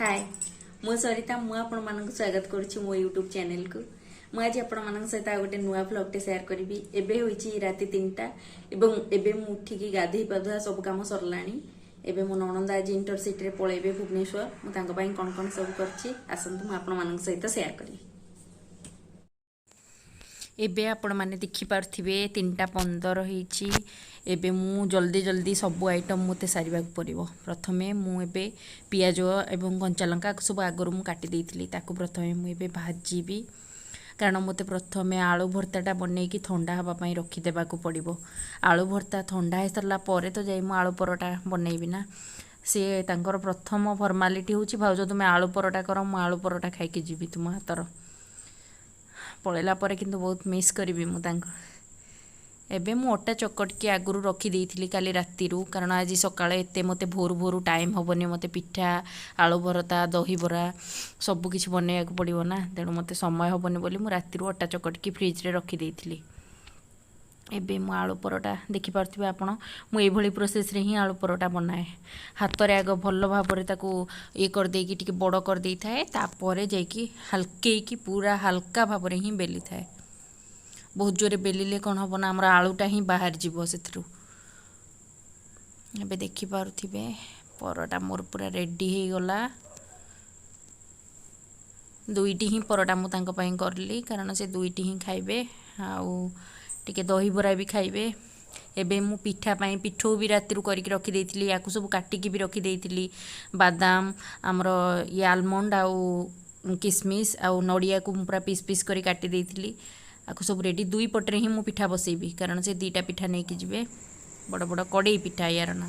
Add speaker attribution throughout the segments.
Speaker 1: ହାଏ, ମୁଁ ସରିତା। ମୁଁ ଆପଣମାନଙ୍କୁ ସ୍ୱାଗତ କରୁଛି ମୋ ୟୁଟ୍ୟୁବ୍ ଚ୍ୟାନେଲକୁ। ମୁଁ ଆଜି ଆପଣମାନଙ୍କ ସହିତ ଆଉ ଗୋଟେ ନୂଆ ଭ୍ଲଗ୍ଟେ ସେୟାର କରିବି। ଏବେ ହୋଇଛି ରାତି 3ଟା ଏବଂ ଏବେ ମୁଁ ଉଠିକି ଗାଧେଇ ପାଧୁଆ ସବୁ କାମ ସରିଲାଣି। ଏବେ ମୋ ନଣନ୍ଦ ଆଜି ଇଣ୍ଟରସିଟିରେ ପଳେଇବେ ଭୁବନେଶ୍ୱର। ମୁଁ ତାଙ୍କ ପାଇଁ କ'ଣ କ'ଣ ସବୁ କରିଛି, ଆସନ୍ତୁ ମୁଁ ଆପଣମାନଙ୍କ ସହିତ ସେୟାର କରିବି। ଏବେ ଆପଣମାନେ ଦେଖିପାରୁଥିବେ, 3ଟା 15 ହେଇଛି। ଏବେ ମୁଁ ଜଲ୍ଦି ଜଲ୍ଦି ସବୁ ଆଇଟମ୍ ମୋତେ ସାରିବାକୁ ପଡ଼ିବ। ପ୍ରଥମେ ମୁଁ ଏବେ ପିଆଜ ଏବଂ କଞ୍ଚା ଲଙ୍କା ସବୁ ଆଗରୁ ମୁଁ କାଟି ଦେଇଥିଲି, ତାକୁ ପ୍ରଥମେ ମୁଁ ଏବେ ଭାଜିବି, କାରଣ ମୋତେ ପ୍ରଥମେ ଆଳୁ ଭର୍ତ୍ତାଟା ବନେଇକି ଥଣ୍ଡା ହେବା ପାଇଁ ରଖିଦେବାକୁ ପଡ଼ିବ। ଆଳୁ ଭର୍ତ୍ତା ଥଣ୍ଡା ହେଇସାରିଲା ପରେ ତ ଯାଇ ମୁଁ ଆଳୁ ପରଟା ବନେଇବି ନା। ସିଏ ତାଙ୍କର ପ୍ରଥମ ଫର୍ମାଲିଟି ହେଉଛି, "ଭାଉଜ, ତୁମେ ଆଳୁ ପରଟା କର, ମୁଁ ଆଳୁ ପରଟା ଖାଇକି ଯିବି ତୁମ ହାତର।" ପଳେଇଲା ପରେ କିନ୍ତୁ ବହୁତ ମିସ୍ କରିବି ମୁଁ ତାଙ୍କୁ। ଏବେ ମୁଁ ଅଟା ଚକଟିକି ଆଗରୁ ରଖିଦେଇଥିଲି କାଲି ରାତିରୁ, କାରଣ ଆଜି ସକାଳେ ଏତେ ମୋତେ ଭୋରୁ ଭୋରୁ ଟାଇମ୍ ହେବନି। ମୋତେ ପିଠା, ଆଳୁ ଭରତା, ଦହିବରା ସବୁ କିଛି ବନେଇବାକୁ ପଡ଼ିବ ନା, ତେଣୁ ମୋତେ ସମୟ ହେବନି ବୋଲି ମୁଁ ରାତିରୁ ଅଟା ଚକଟିକି ଫ୍ରିଜରେ ରଖିଦେଇଥିଲି। ଏବେ ମୁଁ ଆଳୁ ପରଟା, ଦେଖିପାରୁଥିବେ ଆପଣ, ମୁଁ ଏଇଭଳି ପ୍ରୋସେସ୍ରେ ହିଁ ଆଳୁ ପରଟା ବନାଏ। ହାତରେ ଆଗ ଭଲ ଭାବରେ ତାକୁ ଇଏ କରିଦେଇକି ଟିକେ ବଡ଼ କରିଦେଇଥାଏ, ତାପରେ ଯାଇକି ହାଲକେଇକି ପୁରା ହାଲକା ଭାବରେ ହିଁ ବେଲିଥାଏ। ବହୁତ ଜୋରେ ବେଲିଲେ କ'ଣ ହେବ ନା, ଆମର ଆଳୁଟା ହିଁ ବାହାରିଯିବ ସେଥିରୁ। ଏବେ ଦେଖିପାରୁଥିବେ, ପରଟା ମୋର ପୁରା ରେଡ଼ି ହେଇଗଲା। ଦୁଇଟି ହିଁ ପରଟା ମୁଁ ତାଙ୍କ ପାଇଁ କରିଲି, କାରଣ ସେ ଦୁଇଟି ହିଁ ଖାଇବେ ଆଉ ଟିକେ ଦହିବରା ବି ଖାଇବେ। ଏବେ ମୁଁ ପିଠା ପାଇଁ ପିଠଉ ବି ରାତିରୁ କରିକି ରଖିଦେଇଥିଲି। ୟାକୁ ସବୁ କାଟିକି ବି ରଖିଦେଇଥିଲି। ବାଦାମ, ଆମର ଇଏ ଆଲମଣ୍ଡ ଆଉ କିସମିସ୍ ଆଉ ନଡ଼ିଆକୁ ମୁଁ ପୁରା ପିସ୍ ପିସ୍ କରି କାଟି ଦେଇଥିଲି। ଆକୁ ସବୁ ରେଡ଼ି। ଦୁଇ ପଟରେ ହିଁ ମୁଁ ପିଠା ବସେଇବି, କାରଣ ସେ ଦୁଇଟା ପିଠା ନେଇକି ଯିବେ। ବଡ଼ ବଡ଼ କଡ଼େଇ ପିଠା ୟାର ନା।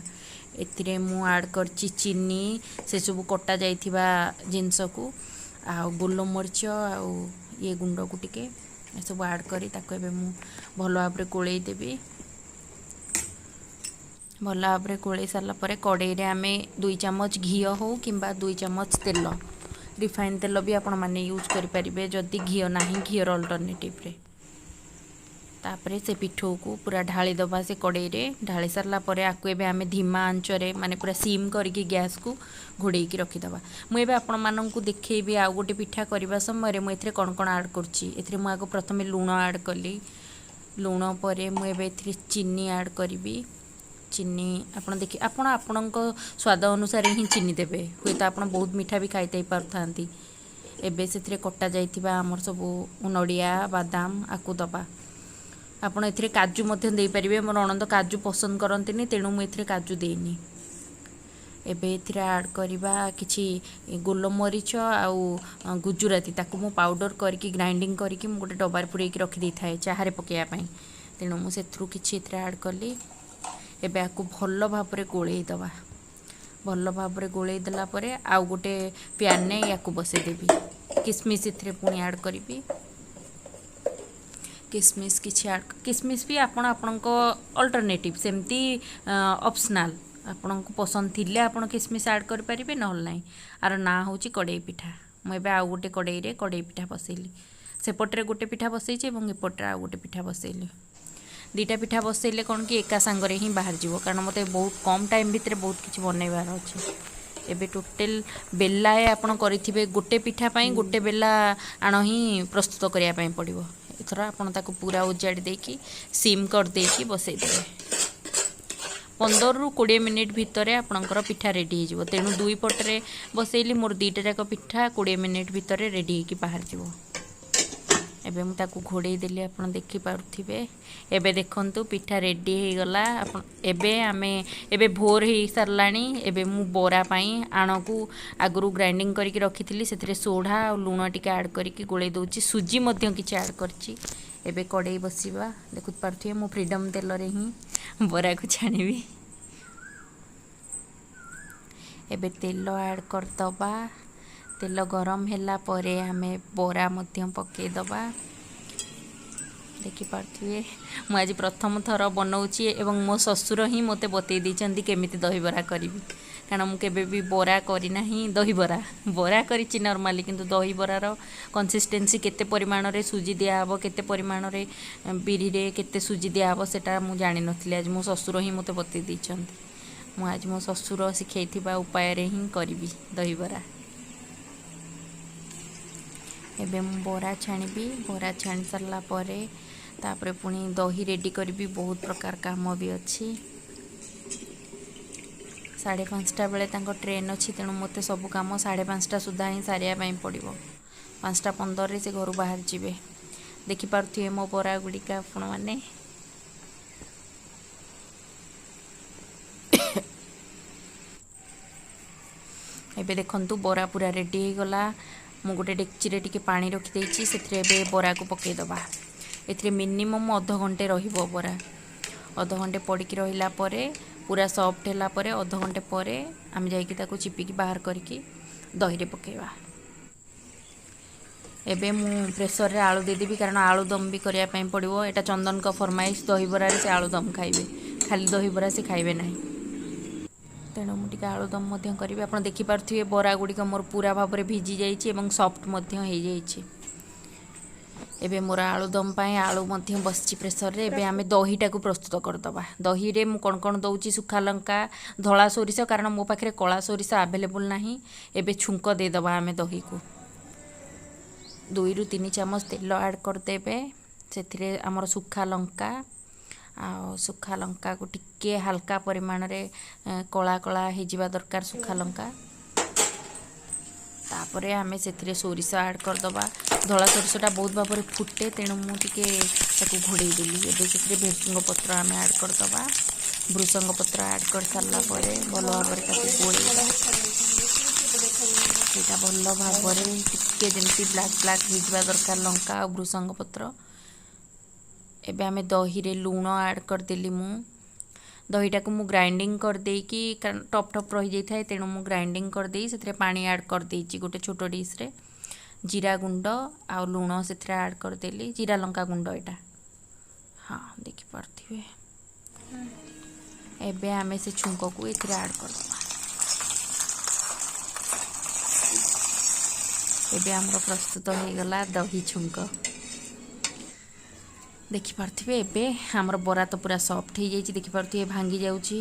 Speaker 1: ଏଥିରେ ମୁଁ ଆଡ଼୍ କରିଛି ଚିନି, ସେସବୁ କଟା ଯାଇଥିବା ଜିନିଷକୁ ଆଉ ଗୋଲମରିଚ ଆଉ ଇଏ ଗୁଣ୍ଡକୁ ଟିକେ ଏସବୁ ଆଡ଼୍ କରି ତାକୁ ଏବେ ମୁଁ ଭଲ ଭାବରେ ଗୋଳେଇ ଦେବି। ଭଲ ଭାବରେ ଗୋଳେଇ ସାରିଲା ପରେ କଡ଼େଇରେ ଆମେ 2 ଚାମଚ ଘିଅ ହେଉ କିମ୍ବା 2 ଚାମଚ ତେଲ, ରିଫାଇନ୍ ତେଲ ବି ଆପଣମାନେ ୟୁଜ୍ କରିପାରିବେ ଯଦି ଘିଅ ନାହିଁ, ଘିଅର ଅଲ୍ଟରନେଟିଭ୍ରେ। ତାପରେ ସେ ପିଠଉକୁ ପୁରା ଢାଳି ଦେବା ସେ କଡ଼େଇରେ। ଢାଳି ସାରିଲା ପରେ ଆକୁ ଏବେ ଆମେ ଧିମା ଆଞ୍ଚରେ, ମାନେ ପୁରା ସିମ୍ କରିକି ଗ୍ୟାସ୍କୁ ଘୋଡ଼େଇକି ରଖିଦେବା। ମୁଁ ଏବେ ଆପଣମାନଙ୍କୁ ଦେଖେଇବି ଆଉ ଗୋଟେ ପିଠା କରିବା ସମୟରେ ମୁଁ ଏଥିରେ କ'ଣ କ'ଣ ଆଡ଼୍ କରୁଛି। ଏଥିରେ ମୁଁ ଆଗ ପ୍ରଥମେ ଲୁଣ ଆଡ଼୍ କଲି। ଲୁଣ ପରେ ମୁଁ ଏବେ ଏଥିରେ ଚିନି ଆଡ଼୍ କରିବି। ଚିନି ଆପଣ ଦେଖି ଆପଣ ଆପଣଙ୍କ ସ୍ୱାଦ ଅନୁସାରେ ହିଁ ଚିନି ଦେବେ। ହୁଏତ ଆପଣ ବହୁତ ମିଠା ବି ଖାଇଥାଇ ପାରୁଥାନ୍ତି। ଏବେ ସେଥିରେ କଟା ଯାଇଥିବା ଆମର ସବୁ ନଡ଼ିଆ, ବାଦାମ ଆକୁ ଦେବା। ଆପଣ ଏଥିରେ କାଜୁ ମଧ୍ୟ ଦେଇପାରିବେ। ମୋ ନଣନ୍ଦ କାଜୁ ପସନ୍ଦ କରନ୍ତିନି, ତେଣୁ ମୁଁ ଏଥିରେ କାଜୁ ଦେଇନି। ଏବେ ଏଥିରେ ଆଡ଼୍ କରିବା କିଛି ଗୋଲମରିଚ ଆଉ ଗୁଜୁରାତି। ତାକୁ ମୁଁ ପାଉଡ଼ର କରିକି, ଗ୍ରାଇଣ୍ଡିଙ୍ଗ କରିକି ମୁଁ ଗୋଟେ ଡବାରେ ପୁରେଇକି ରଖିଦେଇଥାଏ ଚାହାରେ ପକାଇବା ପାଇଁ, ତେଣୁ ମୁଁ ସେଥିରୁ କିଛି ଏଥିରେ ଆଡ଼୍ କଲି। ଏବେ ଆକୁ ଭଲ ଭାବରେ ଗୋଳେଇ ଦେବା। ଭଲ ଭାବରେ ଗୋଳେଇ ଦେଲା ପରେ ଆଉ ଗୋଟେ ପ୍ୟାନ୍ରେ ୟାକୁ ବସେଇଦେବି। କିସମିସ୍ ଏଥିରେ ପୁଣି ଆଡ଼୍ କରିବି। କିସମିସ୍ କିଛି ଆଡ଼୍, କିସମିସ୍ ବି ଆପଣ ଆପଣଙ୍କ ଅଲ୍ଟରନେଟିଭ୍, ସେମିତି ଅପସନାଲ୍। ଆପଣଙ୍କୁ ପସନ୍ଦ ଥିଲେ ଆପଣ କିସମିସ୍ ଆଡ଼୍ କରିପାରିବେ, ନହେଲେ ନାହିଁ। ଆର ନାଁ ହେଉଛି କଡ଼େଇ ପିଠା। ମୁଁ ଏବେ ଆଉ ଗୋଟେ କଡ଼େଇରେ କଡ଼େଇ ପିଠା ବସେଇଲି। ସେପଟରେ ଗୋଟେ ପିଠା ବସେଇଛି ଏବଂ ଏପଟରେ ଆଉ ଗୋଟେ ପିଠା ବସେଇଲି। ଦୁଇଟା ପିଠା ବସେଇଲେ କ'ଣ କି, ଏକା ସାଙ୍ଗରେ ହିଁ ବାହାରିଯିବ, କାରଣ ମୋତେ ବହୁତ କମ୍ ଟାଇମ୍ ଭିତରେ ବହୁତ କିଛି ବନେଇବାର ଅଛି। ଏବେ ଟୋଟାଲ୍ ବେଲାଏ ଆପଣ କରିଥିବେ, ଗୋଟେ ପିଠା ପାଇଁ ଗୋଟେ ବେଲା ଆଣ ହିଁ ପ୍ରସ୍ତୁତ କରିବା ପାଇଁ ପଡ଼ିବ। ଏଥର ଆପଣ ତାକୁ ପୁରା ଉଜାଡ଼ି ଦେଇକି, ସିମ୍ କରିଦେଇକି ବସେଇଦେବେ। 15ରୁ 20 ମିନିଟ୍ ଭିତରେ ଆପଣଙ୍କର ପିଠା ରେଡ଼ି ହେଇଯିବ। ତେଣୁ ଦୁଇ ପଟରେ ବସେଇଲି, ମୋର ଦୁଇଟା ଯାକ ପିଠା 20 ମିନିଟ୍ ଭିତରେ ରେଡ଼ି ହେଇକି ବାହାରିଯିବ। ଏବେ ମୁଁ ତାକୁ ଘୋଡ଼େଇ ଦେଲି, ଆପଣ ଦେଖିପାରୁଥିବେ। ଏବେ ଦେଖନ୍ତୁ, ପିଠା ରେଡ଼ି ହେଇଗଲା। ଆପଣ ଏବେ ଆମେ ଏବେ ଭୋର ହେଇସାରିଲାଣି। ଏବେ ମୁଁ ବରା ପାଇଁ ଆଣକୁ ଆଗରୁ ଗ୍ରାଇଣ୍ଡିଙ୍ଗ କରିକି ରଖିଥିଲି। ସେଥିରେ ସୋଢ଼ା ଆଉ ଲୁଣ ଟିକେ ଆଡ଼୍ କରିକି ଗୋଳେଇ ଦେଉଛି। ସୁଜି ମଧ୍ୟ କିଛି ଆଡ଼୍ କରିଛି। ଏବେ କଡ଼େଇ ବସିବା। ଦେଖିପାରୁଥିବେ, ମୁଁ ଫ୍ରିଡ଼ମ୍ ତେଲରେ ହିଁ ବରାକୁ ଛାଣିବି। ଏବେ ତେଲ ଆଡ଼୍ କରିଦେବା। ତେଲ ଗରମ ହେଲା ପରେ ଆମେ ବରା ମଧ୍ୟ ପକାଇଦେବା। ଦେଖିପାରୁଥିବେ, ମୁଁ ଆଜି ପ୍ରଥମ ଥର ବନଉଛି ଏବଂ ମୋ ଶ୍ୱଶୁର ହିଁ ମୋତେ ବତେଇ ଦେଇଛନ୍ତି କେମିତି ଦହିବରା କରିବି, କାରଣ ମୁଁ କେବେ ବି ବରା କରିନାହିଁ। ଦହିବରା, ବରା କରିଛି ନର୍ମାଲି, କିନ୍ତୁ ଦହିବରାର କନସିଷ୍ଟେନ୍ସି, କେତେ ପରିମାଣରେ ସୁଜି ଦିଆହେବ, କେତେ ପରିମାଣରେ ବିରିରେ କେତେ ସୁଜି ଦିଆହେବ, ସେଇଟା ମୁଁ ଜାଣିନଥିଲି। ଆଜି ମୋ ଶ୍ୱଶୁର ହିଁ ମୋତେ ବତେଇ ଦେଇଛନ୍ତି। ମୁଁ ଆଜି ମୋ ଶ୍ୱଶୁର ଶିଖେଇଥିବା ଉପାୟରେ ହିଁ କରିବି ଦହିବରା। ଏବେ ମୁଁ ବରା ଛାଣିବି। ବରା ଛାଣି ସାରିଲା ପରେ ତାପରେ ପୁଣି ଦହି ରେଡ଼ି କରିବି। ବହୁତ ପ୍ରକାର କାମ ବି ଅଛି। 5:30 ବେଳେ ତାଙ୍କ ଟ୍ରେନ୍ ଅଛି, ତେଣୁ ମୋତେ ସବୁ କାମ 5:30 ସୁଦ୍ଧା ହିଁ ସାରିବା ପାଇଁ ପଡ଼ିବ। 5:15ରେ ସେ ଘରୁ ବାହାରି ଯିବେ। ଦେଖିପାରୁଥିବେ ମୋ ବରା ଗୁଡ଼ିକ ଆପଣମାନେ। ଏବେ ଦେଖନ୍ତୁ, ବରା ପୁରା ରେଡ଼ି ହେଇଗଲା। ମୁଁ ଗୋଟେ ଡେକ୍ଚିରେ ଟିକେ ପାଣି ରଖିଦେଇଛି, ସେଥିରେ ଏବେ ବରାକୁ ପକାଇଦେବା। ଏଥିରେ ମିନିମମ୍ ଅଧଘଣ୍ଟେ ରହିବ ବରା। ଅଧଘଣ୍ଟେ ପଡ଼ିକି ରହିଲା ପରେ, ପୁରା ସଫ୍ଟ ହେଲା ପରେ, ଅଧଘଣ୍ଟେ ପରେ ଆମେ ଯାଇକି ତାକୁ ଚିପିକି ବାହାର କରିକି ଦହିରେ ପକାଇବା। ଏବେ ମୁଁ ପ୍ରେସରରେ ଆଳୁ ଦେଇଦେବି, କାରଣ ଆଳୁଦମ ବି କରିବା ପାଇଁ ପଡ଼ିବ। ଏଇଟା ଚନ୍ଦନଙ୍କ ଫରମାଇଶ, ଦହିବରାରେ ସେ ଆଳୁଦମ ଖାଇବେ, ଖାଲି ଦହିବରା ସେ ଖାଇବେ ନାହିଁ। ତେଣୁ ମୁଁ ଟିକେ ଆଳୁଦମ ମଧ୍ୟ କରିବି। ଆପଣ ଦେଖିପାରୁଥିବେ, ବରା ଗୁଡ଼ିକ ମୋର ପୁରା ଭାବରେ ଭିଜି ଯାଇଛି ଏବଂ ସଫ୍ଟ ମଧ୍ୟ ହେଇଯାଇଛି। ଏବେ ମୋର ଆଳୁଦମ ପାଇଁ ଆଳୁ ମଧ୍ୟ ବସିଛି ପ୍ରେସରରେ। ଏବେ ଆମେ ଦହିଟାକୁ ପ୍ରସ୍ତୁତ କରିଦେବା। ଦହିରେ ମୁଁ କ'ଣ କ'ଣ ଦେଉଛି? ଶୁଖା ଲଙ୍କା, ଧଳା ସୋରିଷ, କାରଣ ମୋ ପାଖରେ କଳା ସୋରିଷ ଆଭେଲେବୁଲ୍ ନାହିଁ। ଏବେ ଛୁଙ୍କ ଦେଇଦେବା ଆମେ ଦହିକୁ। 2ରୁ 3 ଚାମଚ ତେଲ ଆଡ଼୍ କରିଦେବେ। ସେଥିରେ ଆମର ଶୁଖା ଲଙ୍କା, ଆଉ ଶୁଖା ଲଙ୍କାକୁ ଟିକିଏ ହାଲକା ପରିମାଣରେ କଳା କଳା ହେଇଯିବା ଦରକାର ଶୁଖା ଲଙ୍କା। ତାପରେ ଆମେ ସେଥିରେ ସୋରିଷ ଆଡ଼୍ କରିଦେବା। ଧଳା ସୋରିଷଟା ବହୁତ ଭାବରେ ଫୁଟେ, ତେଣୁ ମୁଁ ଟିକେ ତାକୁ ଘୋଡ଼େଇ ଦେଲି। ଏବେ ସେଥିରେ ଭେସୁଙ୍ଗ ପତ୍ର ଆମେ ଆଡ଼୍ କରିଦେବା। ଭୃସଙ୍ଗ ପତ୍ର ଆଡ଼୍ କରିସାରିଲା ପରେ ଭଲ ଭାବରେ ତାକୁ ଗୋଳେଇବା। ସେଇଟା ଭଲ ଭାବରେ ଟିକେ ଯେମିତି ବ୍ଲାକ୍ ବ୍ଲାକ୍ ହେଇଯିବା ଦରକାର ଲଙ୍କା ଆଉ ଭୃସଙ୍ଗ ପତ୍ର। ଏବେ ଆମେ ଦହିରେ ଲୁଣ ଆଡ଼୍ କରିଦେଲି ମୁଁ। ଦହିଟାକୁ ମୁଁ ଗ୍ରାଇଣ୍ଡିଙ୍ଗ କରିଦେଇକି, କାରଣ ଟପ୍ ଟପ୍ ରହିଯାଇଥାଏ, ତେଣୁ ମୁଁ ଗ୍ରାଇଣ୍ଡିଙ୍ଗ କରିଦେଇ ସେଥିରେ ପାଣି ଆଡ଼୍ କରିଦେଇଛି ଗୋଟେ ଛୋଟ ଡିସ୍ରେ। ଜିରା ଗୁଣ୍ଡ ଆଉ ଲୁଣ ସେଥିରେ ଆଡ଼୍ କରିଦେଲି। ଜିରା ଲଙ୍କା ଗୁଣ୍ଡ ଏଇଟା, ହଁ, ଦେଖିପାରୁଥିବେ। ଏବେ ଆମେ ସେ ଛୁଙ୍କକୁ ଏଥିରେ ଆଡ଼୍ କରିଦେବା। ଏବେ ଆମର ପ୍ରସ୍ତୁତ ହେଇଗଲା ଦହି ଛୁଙ୍କ, ଦେଖିପାରୁଥିବେ। ଏବେ ଆମର ବରା ତ ପୁରା ସଫ୍ଟ ହେଇଯାଇଛି, ଦେଖିପାରୁଥିବେ ଭାଙ୍ଗି ଯାଉଛି।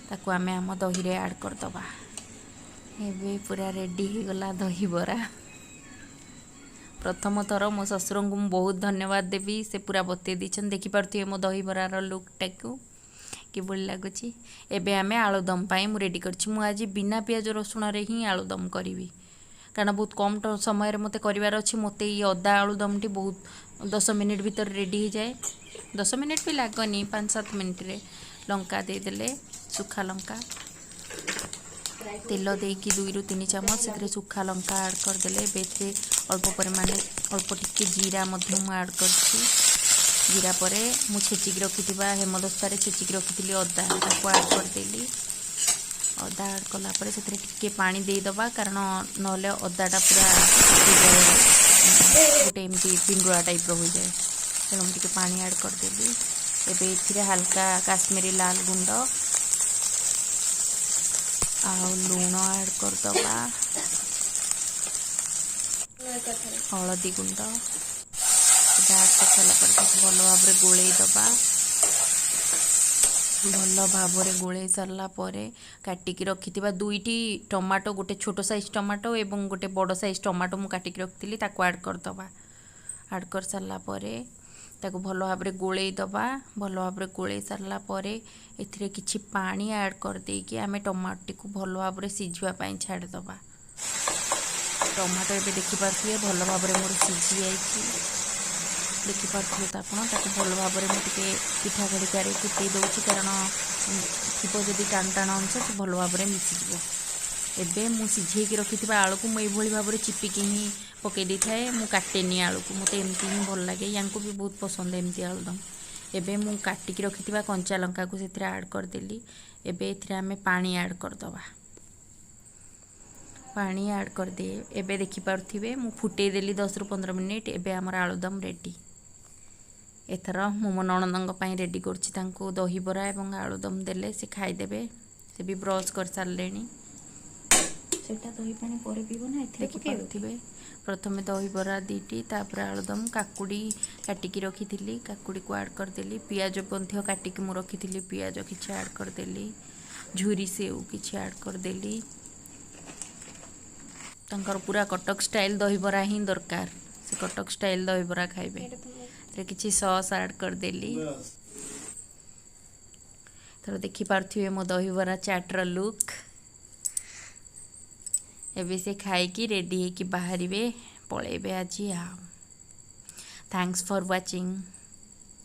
Speaker 1: ତାକୁ ଆମେ ଆମ ଦହିରେ ଆଡ଼୍ କରିଦେବା। ଏବେ ପୁରା ରେଡ଼ି ହେଇଗଲା ଦହିବରା। ପ୍ରଥମ ଥର ମୋ ଶ୍ୱଶୁରଙ୍କୁ ମୁଁ ବହୁତ ଧନ୍ୟବାଦ ଦେବି, ସେ ପୁରା ବତେଇ ଦେଇଛନ୍ତି। ଦେଖିପାରୁଥିବେ ମୋ ଦହିବରାର ଲୁକ୍ଟାକୁ କିଭଳି ଲାଗୁଛି। ଏବେ ଆମେ ଆଳୁଦମ ପାଇଁ ମୁଁ ରେଡ଼ି କରିଛି। ମୁଁ ଆଜି ବିନା ପିଆଜ ରସୁଣରେ ହିଁ ଆଳୁଦମ କରିବି, କାରଣ ବହୁତ କମ୍ ସମୟରେ ମୋତେ କରିବାର ଅଛି। ମୋତେ ଏଇ ଅଦା ଆଳୁଦମଟି ବହୁତ 10 ମିନିଟ୍ ଭିତରେ ରେଡ଼ି ହେଇଯାଏ। 10 ମିନିଟ୍ ବି ଲାଗନି, 5-7 ମିନିଟ୍ରେ। ଲଙ୍କା ଦେଇଦେଲେ, ଶୁଖା ଲଙ୍କା, ତେଲ ଦେଇକି 2ରୁ 3 ଚାମଚ ସେଥିରେ ଶୁଖା ଲଙ୍କା ଆଡ଼୍ କରିଦେଲେ। ଏବେ ଏଥିରେ ଅଳ୍ପ ପରିମାଣରେ, ଅଳ୍ପ ଟିକେ ଜିରା ମଧ୍ୟ ମୁଁ ଆଡ଼୍ କରିଛି। ଜିରା ପରେ ମୁଁ ଛେଚିକି ରଖିଥିବା, ହେମଦସ୍ତାରେ ଛେଚିକି ରଖିଥିଲି ଅଦା, ତାକୁ ଆଡ଼୍ କରିଦେଲି। ଅଦା ଆଡ଼୍ କଲା ପରେ ସେଥିରେ ଟିକେ ପାଣି ଦେଇଦେବା, କାରଣ ନହେଲେ ଅଦାଟା ପୁରା ହେଇଯାଏ ଗୋଟେ ଏମିତି ପିଣ୍ଡୁଳା ଟାଇପ୍ର ହୋଇଯାଏ। ତେଣୁ ମୁଁ ଟିକେ ପାଣି ଆଡ଼୍ କରିଦେଲି। ଏବେ ଏଥିରେ ହାଲକା କାଶ୍ମୀରୀ ଲାଲ ଗୁଣ୍ଡ ଆଉ ଲୁଣ ଆଡ଼୍ କରିଦେବା, ହଳଦୀ ଗୁଣ୍ଡ। ଏଇଟା ଆଡ଼୍ କରିସାରିଲା ପରେ ତାକୁ ଭଲ ଭାବରେ ଗୋଳେଇ ଦେବା। ଭଲ ଭାବରେ ଗୋଳେଇ ସାରିଲା ପରେ କାଟିକି ରଖିଥିବା 2ଟି ଟମାଟୋ, ଗୋଟେ ଛୋଟ ସାଇଜ୍ ଟମାଟୋ ଏବଂ ଗୋଟେ ବଡ଼ ସାଇଜ୍ ଟମାଟୋ ମୁଁ କାଟିକି ରଖିଥିଲି, ତାକୁ ଆଡ଼୍ କରିଦେବା। ଆଡ଼୍ କରିସାରିଲା ପରେ ତାକୁ ଭଲ ଭାବରେ ଗୋଳେଇ ଦେବା। ଭଲ ଭାବରେ ଗୋଳେଇ ସାରିଲା ପରେ ଏଥିରେ କିଛି ପାଣି ଆଡ଼୍ କରିଦେଇକି ଆମେ ଟମାଟୋଟିକୁ ଭଲ ଭାବରେ ସିଝିବା ପାଇଁ ଛାଡ଼ିଦେବା। ଟମାଟୋ ଏବେ ଦେଖିପାରୁଥିବେ ଭଲ ଭାବରେ ମୋର ସିଝି ଯାଇଛି, ଦେଖିପାରୁଥିବେ ତ ଆପଣ। ତାକୁ ଭଲ ଭାବରେ ମୁଁ ଟିକେ ପିଠା ଖଡ଼ିକାରେ କୁଟେଇ ଦେଉଛି, କାରଣ ଥିବ ଯଦି ଟାଣ ଟାଣ ଅଂଶ, ସେ ଭଲ ଭାବରେ ମିଶିଯିବ। ଏବେ ମୁଁ ସିଝେଇକି ରଖିଥିବା ଆଳୁକୁ ମୁଁ ଏଇଭଳି ଭାବରେ ଚିପିକି ହିଁ ପକାଇ ଦେଇଥାଏ। ମୁଁ କାଟେନି ଆଳୁକୁ, ମୋତେ ଏମିତି ହିଁ ଭଲ ଲାଗେ। ୟାଙ୍କୁ ବି ବହୁତ ପସନ୍ଦ ଏମିତି ଆଳୁଦମ। ଏବେ ମୁଁ କାଟିକି ରଖିଥିବା କଞ୍ଚା ଲଙ୍କାକୁ ସେଥିରେ ଆଡ଼୍ କରିଦେଲି। ଏବେ ଏଥିରେ ଆମେ ପାଣି ଆଡ଼୍ କରିଦେବା। ପାଣି ଆଡ଼୍ କରିଦିଏ। ଏବେ ଦେଖିପାରୁଥିବେ, ମୁଁ ଫୁଟେଇ ଦେଲି 10ରୁ 15 ମିନିଟ୍। ଏବେ ଆମର ଆଳୁଦମ ରେଡ଼ି। ଏଥର ମୁଁ ମୋ ନଣନ୍ଦଙ୍କ ପାଇଁ ରେଡ଼ି କରୁଛି। ତାଙ୍କୁ ଦହିବରା ଏବଂ ଆଳୁଦମ ଦେଲେ ସେ ଖାଇଦେବେ। ସେ ବି ବ୍ରସ୍ କରିସାରିଲେଣି।
Speaker 2: ସେଟା ଦହି ପାଣି ପରେ ପିଇବ ନା ଏଥିରେ ପକେଇବ?
Speaker 1: ଦେଖିପାରୁଥିବେ, ପ୍ରଥମେ ଦହିବରା 2ଟି, ତାପରେ ଆଳୁଦମ। କାକୁଡ଼ି କାଟିକି ରଖିଥିଲି, କାକୁଡ଼ିକୁ ଆଡ଼୍ କରିଦେଲି। ପିଆଜ ମଧ୍ୟ କାଟିକି ମୁଁ ରଖିଥିଲି, ପିଆଜ କିଛି ଆଡ଼୍ କରିଦେଲି। ଝୁରି ସେଉ କିଛି ଆଡ଼୍ କରିଦେଲି। ତାଙ୍କର ପୁରା କଟକ ଷ୍ଟାଇଲ୍ ଦହିବରା ହିଁ ଦରକାର, ସେ କଟକ ଷ୍ଟାଇଲ୍ ଦହିବରା ଖାଇବେ। ଏଥିରେ କିଛି ସସ୍ ଆଡ଼୍ କରିଦେଲି। ତ ଦେଖିପାରୁଥିବେ ମୋ ଦହିବରା ଚାଟ୍ର ଲୁକ୍। ଏବେ ସେ ଖାଇକି ରେଡ଼ି ହେଇକି ବାହାରିବେ, ପଳେଇବେ ଆଜି। ଆଉ thanks for watching.